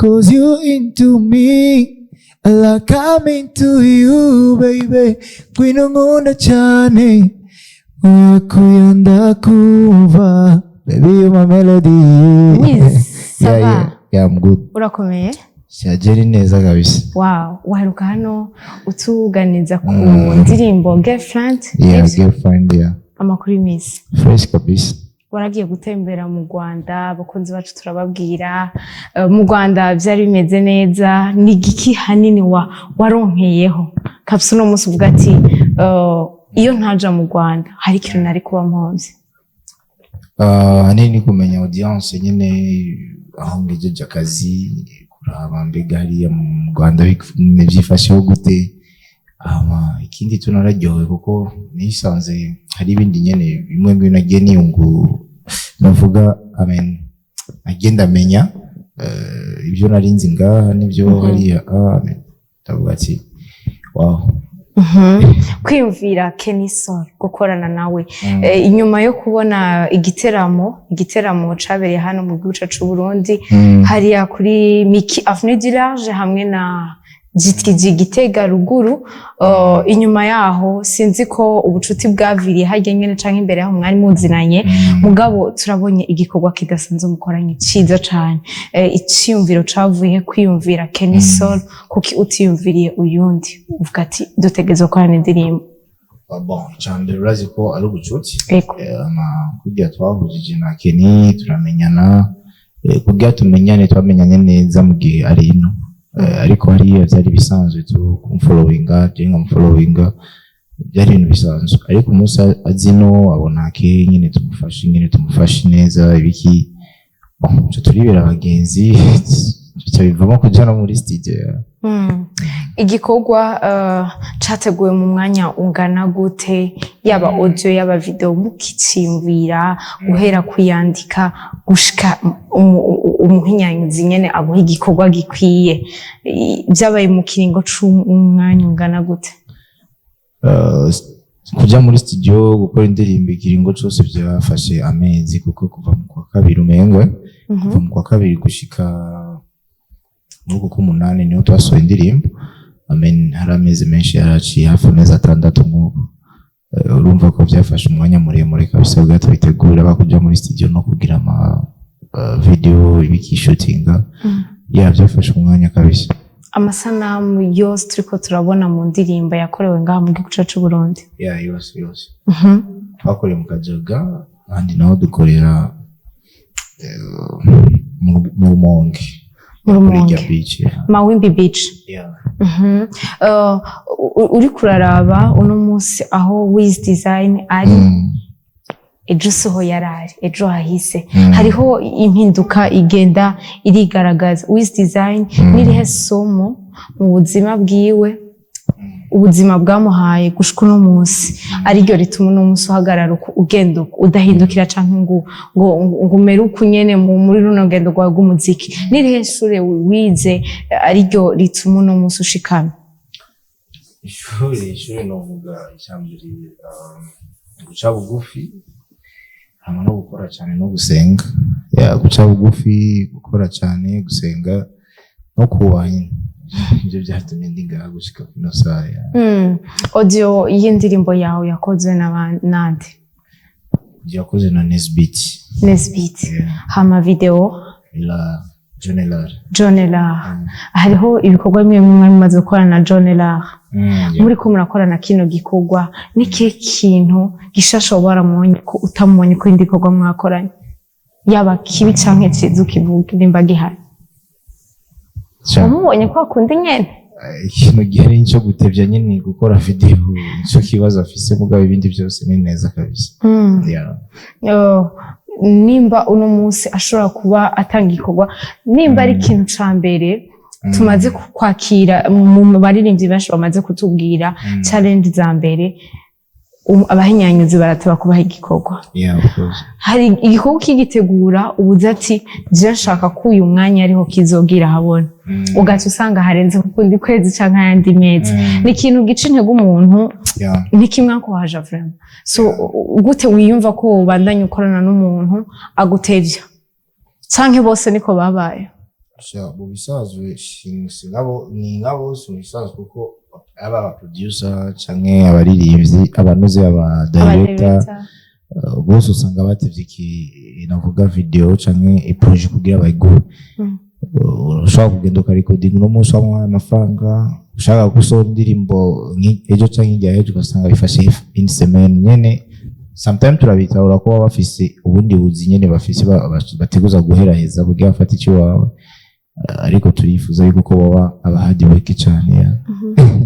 'Cause you into me like I'm into you, baby. Ngwino nkunda cyane, kuya ndakumva. Baby, you my melody. Wiz, ça Yeah, va? Yeah, I'm good. Urakomeye? Shageri neza kabisa. Wow, waheruka hano utuganiza ku ndirimbo Girlfriend. Yeah. Nibyo? Girlfriend, yeah. Amakuru y'iminsi? Fresh kabisa. Waragiye gutembera mu Rwanda, abakunzi bacu turababwira. Mu Rwanda byari bimeze neza? Ni igiki hanini wa waronkeyeho kabisa uno munsi uvuga ati iyo ntaja mu Rwanda hari ikintu nari kuba mpomvye? Ahanini ni kumenya audience nyine aho ngejeje akazi, kuraba mbega hariya mu Rwanda byifasheho gute. Hama ikindi tunararyohewe kuko nisanze hari ibindi nyene bimwe bimwe nagiye niyungu, navuga, I mean, nagiye ndamenya ibyo nari nzi ngaha n'ibyo hariya. I mean, ndavuga ati wow. Kwiyumvira Kenny Sol gukorana nawe, inyuma yo kubona igiteramo cabereye hano mu gihugu cacu Burundi, hariya kuri Miki Avenue du Large hamwe na GTG Gitega ruguru, inyuma yaho sinzi ko ubucuti bwaviriye harya nyene canke imbere yaho mwari muzinanye, mugabo turabonye igikorwa kidasanzwe mukoranye ciza cane. Iciyumviro cavuye kwiyumvira Kenny Sol, kuki utiyumviriye uyundi uvuga ati dutegerezwa gukorana indirimbo? Ah, bon, icambere urazi ko ari ubucuti. Ego. Ama kurya twahujije na Kenny turamenyana, kugira tumenyane twamenyanye neza mu gihe ari ino. Ariko hariya byari bisanzwe tu kumfollowinga, je nkamufollowinga, byari ibintu bisanzwe. Ariko umunsi azi ino abona ke nyine tumufashe, nyine tumufashe neza ibiki. Bon, tuca turibera abagenzi, bica bivamo kuja no muri studio, yeah. Igikorwa categuwe mu mwanya ungana gute, yaba audio yaba video, mukiciyumvira guhera kuyandika gushika umuhinyanyuzi nyene aguha igikorwa gikwiye, vyabaye mu kiringo c'umwanya ungana gute? Kuja muri studio gukora indirimbo, ikiringo cose byafashe amezi, kuko kuva mu kwa kabiri umengwe, kuva mu kwa kabiri gushika muri uku k'umunani niho twasohoye indirimbo. I mean, hari amezi menshi yaraciye, hafi amezi 6 nk'uko. Urumva ko byafashe umwanya muremure kabisa kugira tubitegure, bakuja muri studio no kugira ama video ibiki, shootinga. Yeah, byafashe umwanya kabisa. Amasanamu yose turiko turabona mu ndirimbo yakorewe ngaha mu gihugu cacu c'Uburundi? Yeah, yose yose. Twakoreye mu Kajaga, ahandi naho dukorera mu Rumonge. Mu Kuri Rumonge. irya beach, yeah. Mawimbi Beach. Yeah. Uriko uraraba uno munsi aho Wiz Design ari, ejo siho yarari, ejo hahise hariho impinduka igenda irigaragaza. Wiz Design n'irihe somo mu buzima bwiwe, ubuzima bwamuhaye gushika uno munsi, ariryo rituma uno munsi uhagarara uko, ugenda uko, udahindukira canke ngo umere uko nyene muri runo rugendo rwawe rw'umuziki? N'irihe shure wize ariryo rituma uno munsi ushikana? Ishuri novuga icyambere, guca bugufi, hama no gukora cyane no gusenga. Yeah, guca bugufi, gukora cyane, gusenga no kubaha nyine, ibyo byatumye ndi ngaha gushika kino saha, yeah. Audio y'indirimbo yawe yakozwe nande? Yakoze na Nesbit. Nesbit. Yeah. Hama video? La John Lar. John Lar. Hariho ibikorwa bimwe bimwe mumaze gukorana na John Lar. Muri ko murakorana kino gikorwa, ni kihe kintu gishasha woba waramubonye ko utamubonye ko ibindi bikorwa mwakoranye, yaba kibi canke ciza, ukivuga nimba gihari? Wamubonye kwa kundi nyene? Ikintu gihari nico gutevya nyine gukora video, nico kibazo afise, mugabo ibindi byose ni neza kabisa. Yeah. Oh, nimba uno munsi ashobora kuba atanga igikorwa, nimba ari ikintu ca mbere tumaze kwakira mu baririmbyi benshi bamaze kutubwira, challenge za mbere, abahinyanyuzi barateba kubaha igikorwa. Yeah, of course. Hari igikorwa ukigitegura ubuze ati je nshaka ko uyu mwanya ariho kizogira habona, ugaca usanga harenze kukundi kwezi canke ayandi mezi. Ni ikintu gica intege umuntu, ntikimwakuhaja vraiment. So gute wiyumva ko wobandanya ukorana n'umuntu agutevya, canke bose niko babaye? Sha, mu bisanzwe singabo ni nka bose mu bisanzwe, kuko aba aba producer canke abaririmbyi, abanoze, aba director, bose usanga batevye iki navuga video canke i projet kugira bayiguhe. Ushobora kugenda ukarecordinga uno munsi, wamuhaye amafaranga, ushaka gusohora indirimbo ejo canke hirya y'ejo, ugasanga bifashe une semaine nyene. Sometimes turabitahura ko baba bafise ubundi buzi nyene bafise bateguza guheraheza kugira bafate icyo wawe. Ariko turifuza yuko ko baba aba hard work cane, yeah.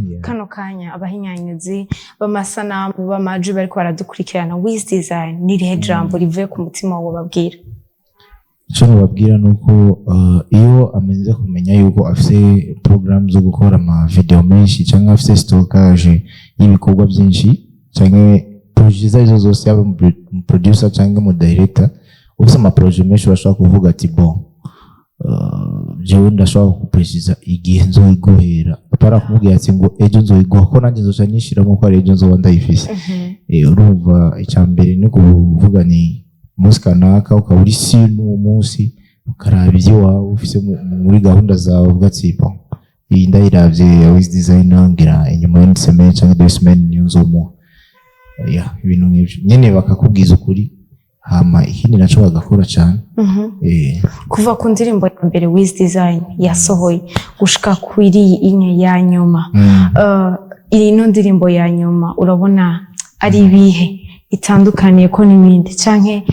Yeah. Kano kanya abahinyanyuzi b'amasanamu, b'amajwi bariko baradukurikirana, Wiz Design n'irihe jambo rivuye ku mutima wawe babwira? Icyo nababwira ni uko iyo amaze kumenya yuko afise porogaramu zo gukora ama video menshi cyangwa afise stockage y'ibikorwa byinshi cyangwa projet izo arizo zose, yaba umu producer cyangwa umu director ufise ama projet menshi, urashobora kuvuga ati: "Bon, jewe ndashobora kupresiza igihe nzoyiguhera," apara kumubwira ati ngo ejo nzoyiguha, ko nanjye nzoca nyishiramo ko ari ejo nzoba ndayifise. Urumva icya mbere ni ukuvuga ni umunsi kanaka, ukaba uri si n'uwo munsi, ukaraba ibyo wawe ufise muri gahunda zawe, uvuga ati: "Bon, iyi ndayiravye ya Wiz Designer, ngira inyuma y'une semaine cyangwa 2 semaines niyo nzomuha." Yeah, ibintu nk'ivyo nyene bakakubwiza ukuri, hama ikindi naco bagakora cane. Kuva ku ndirimbo ya mbere Wiz Design yasohoye gushika kuri iyi inye ya nyuma, ino ndirimbo ya nyuma urabona ari ibihe itandukaniye ko n'ibindi, canke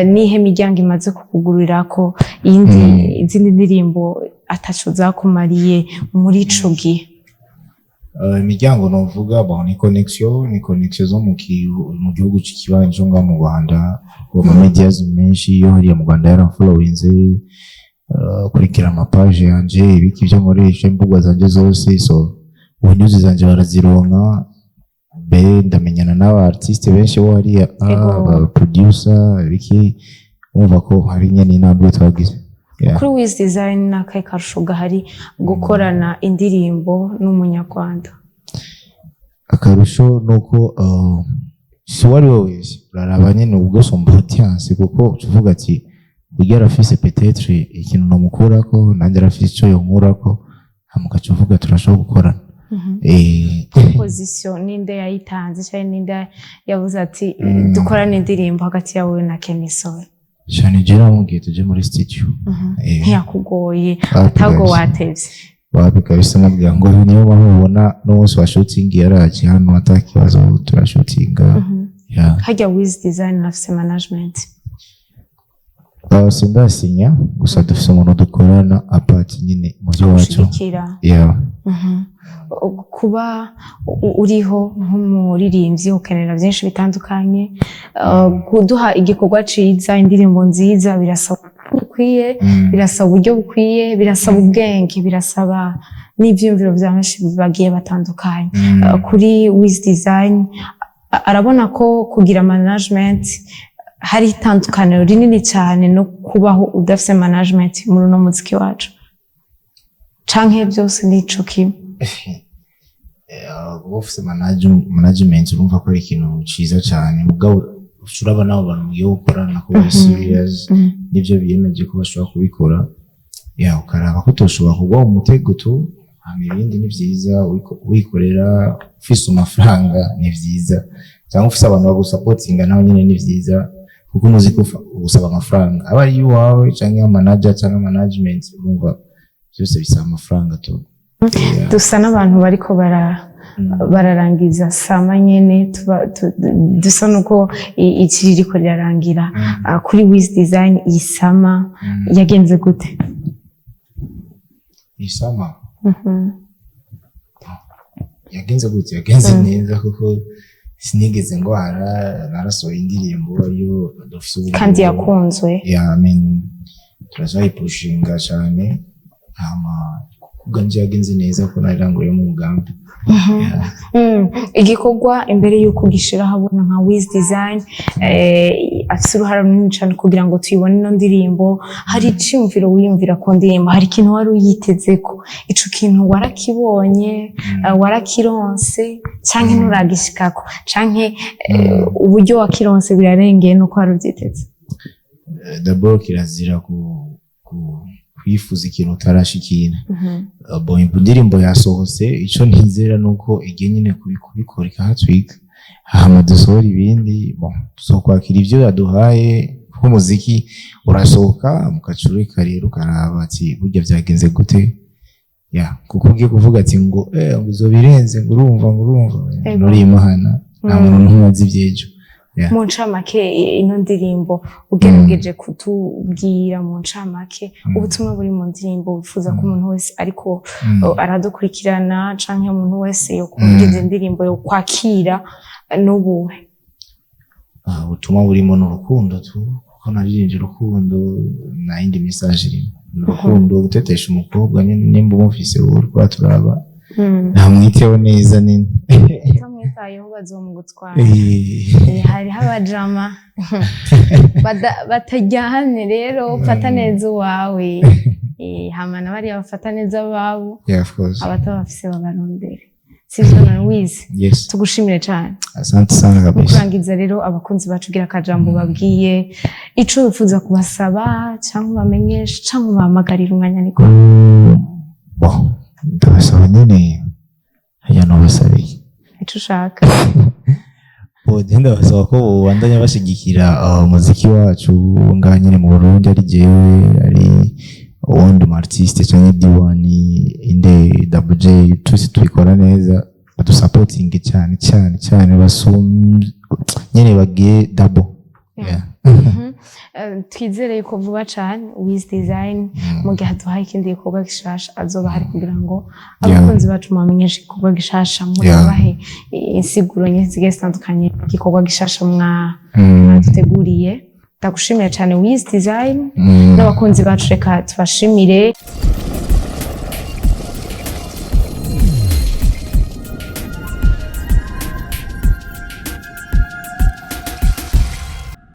nihe miryango imaze kukugurira ko iyindi izindi ndirimbo ataco zakumariye muri ico gihe? Imiryango novuga, bon, ni connexion zo mu gihugu c'ikibanyi cyo ngaha mu Rwanda. Ubu ama medias menshi yo hariya mu Rwanda yaramfollowinze, kurikira ama page yanje, ibiki ibyo nkoresha, imbuga zanje zose. So ubu news zanje barazironka, mbere ndamenyana n'aba artiste benshi bo hariya, aba producer, ibiki, umva ko hari nyene intambwe twagize. Yeah. Kuri Wiz Design ni akahe karusho gahari gukorana indirimbo n'umunyarwanda? Akarusho ni uko si uwo ari we wese, uraraba nyine ubwo sumba audience, kuko uvuga ati burya arafise peut-être ikintu nomukurako, nanjye arafise ico yonkurako, hama ugaca uvuga turashobora gukorana. Position ninde yayitanze, cyangwa ninde yavuze ati dukorane indirimbo hagati yawe na Kenny Sol? Cyane, je namubwiye tuje muri studio. Ntiyakugoye? Wapi Atabwo kabisa. watevye? Wapi kabisa, mubwira ngo niyo mpamvu ubona n'umunsi wa shooting yaraje hano ata kibazo, turashootinga. Yeah. Harya Wiz Design afise management? Sindasinya, gusa dufise umuntu dukorana apart nyine mu by'iwacu. Gushigikira. Yeah. Kuba uriho nk'umuririmbyi ukenera byinshi bitandukanye. Kuduha igikorwa ciza, indirimbo nziza, birasaba bukwiye, birasaba uburyo bukwiye, birasaba ubwenge, birasaba n'ivyiyumviro vya benshi bagiye batandukanye. Kuri Wiz Design arabona ko kugira management hari itandukaniro rinini cyane no kubaho udafise management muri uno muziki wacu, canke byose nico kimwe? Kuba ufise management urumva ko ari ikintu ciza cyane, mugabo uraba n'abo bantu mugiye gukorana ko bari serious n'ibyo biyemeje ko bashobora kubikora, ya ukaraba ko utoshobora kugwa mu mutego tu. Hama ibindi ni vyiza, wikorera ufise amafaranga ni vyiza, cyangwa ufise abantu bagusapotinga naho nyene ni vyiza, kuko umuziki ugusaba amafaranga, aba ari iwawe cyangwa manager cyangwa management, urumva byose bisaba amafaranga tu. Yeah. Dusa n'abantu bariko bararangiza sama nyene, dusa nuko iki ririko rirarangira. Kuri Wiz Design iyi summer yagenze gute? Iyi summer yagenze gute? Yagenze neza, kuko sinigeze ngwara, narasohoye indirimbo ariyo dufise ubu. Kandi yakunzwe. Yeah, I mean, turacayipushinga cyane, hama kubwanje yagenze neza kuko nariranguriyemo umugambi. Yeah. Igikorwa imbere y'uko ugishira ahabona nka Wiz Design afise uruhara runini cyane kugira ngo tuyibone ino ndirimbo, hari iciyumviro wiyumvira ku ndirimbo, hari ikintu wari uyitezeko, ico kintu warakibonye, warakironse, canke nturagishikako, canke uburyo wakironse birarengeye nuko wari uvyiteze? D'abord kirazira ku kwifuza ikintu utarashikira. Bon, indirimbo yasohotse, ico ntizera nuko igiye nyine kubikora ikahatwika, hama dusohora ibindi. Bon, tuzokwakira ivyo yaduhaye, kuko umuziki urasohoka mukacurika, rero ukaraba ati burya vyagenze gute ya, kuko ugiye kuvuga ati ngo uzobirenze, ngo urumva nuri Imana, nta muntu n'umwe azi ivy'ejo. Yeah. Mu ncamake, ino ndirimbo, ugerageje kutubwira mu ncamake ubutumwa buri mu ndirimbo wifuza ko umuntu wese ariko aradukurikirana canke umuntu wese yo kumviriza indirimbo yo kwakira n'ubuhe? Ah, ubutumwa burimo ni urukundo tu, kuko naririmbye urukundo, nta yindi message irimo, ni urukundo, gutetesha umukobwa nyine nimba umufise wowe uriko uraturaba, ntamwiteho neza nini. Utamwitayeho bazomugutwara. Hariho abajama bataryamye, rero fata neza uwawe. Hama na bariya bafata neza ababo. Yeah, of course. Abatabafise babarondere, sivyo na Wiz? Yes. Tugushimire cane. Asante sana Mu kabisa. kurangiza rero, abakunzi bacu, ugira akajambo babwiye, ico wifuza kubasaba cyangwa ubamenyeshe cyangwa ubahamagarire, umwanya niko. Bon, ndabasaba nyine, haya nobasabiye Ico ushaka. Bon, ndabasaba ko bobandanya bashigikira umuziki wacu ngaha nyine mu Burundi, ari jewe, ari uwundi mu artiste canke Diwani inde, Double J, twese tubikora neza, badusapotinge cyane cyane cyane, basum nyine bagiye double, yeah. Twizere ko vuba cane Wiz Design, mu gihe aduhaye ikindi gikorwa gishasha, azoba hari kugira ngo abakunzi bacu mubamenyeshe igikorwa gishasha, murabahe insiguro nyinshi zigiye zitandukanye, igikorwa gishasha mwaduteguriye. Ndagushimira cane, Wiz Design, n'abakunzi bacu reka tubashimire.